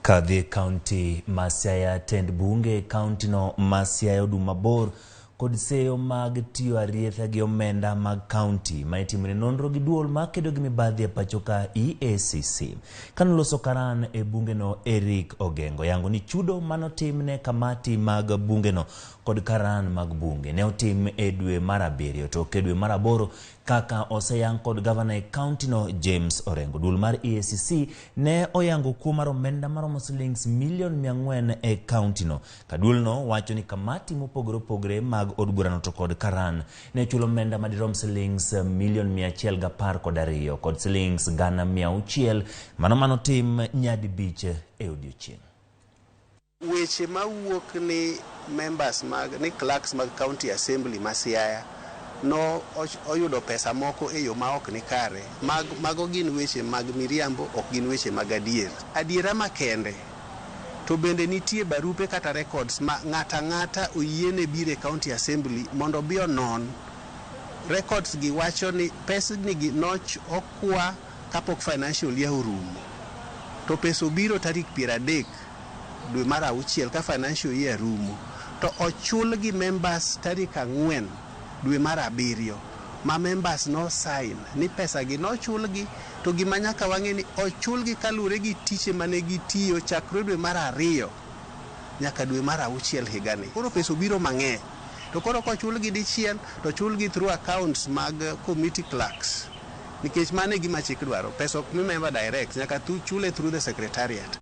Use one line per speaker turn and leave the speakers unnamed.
Kadhi e kaunti ma Siaya, tend bunge e kaunti no ma Siaya odum mabor kod seyo mag tiyo arietha gi omenda mag kaunti ma itimone nonro gi duol makedo gi mibadhi e pachoka EACC. Kanoloso karan e bungeno Eric Ogengo yango ni chudo manotim ne kamati mag bungeno kod karan mag bunge ne otim e dwe mar 7 to ok e dwe mar 8 kaka oseyang kod gavana e kaunti no James Orengo. Duol mar EACC ne oyango kuo mar omenda maromo silings milion 400 e kaunti no. Ka duolno wacho ni kamati mopogore opogore mag od burano to kod karan ne chulo omenda madirom silings milion 112 kod silings 600,000 mano manotim nyadibich e odiochieng'.
Weche mawuok ni members mag ni clerks mag county assembly ma Siaya no oyudo pesa moko e yo ma ok ni kare, mago gin weche mag miriambo, ok gin weche mag adier. Adiera makende to bende nitie barupe kata records ma ng'ata ng'ata oyiene biro e county assembly mondo obi onon. Records gi wacho ni pesni gi noch okwa kapok financial year orumo, to pesa obiro tarik 30 dwe mar 6 ka financial year rumo, to ochul gi members tarik 4 dwe mar 7 ma members no sign ni pesa gi nochulgi. To gima nyaka wang'e ni ochulgi kaluwore gi tiche mane gitiyo chakre dwe mar 2 nyaka dwe mar 6 higani. Koro pesa obiro mang'eny, to koro kochulgi dichiel to chulgi through accounts mag committee clerks, nikech mano e gima chik dwaro. Pesa ok mi member direct, nyaka chule through the secretariat.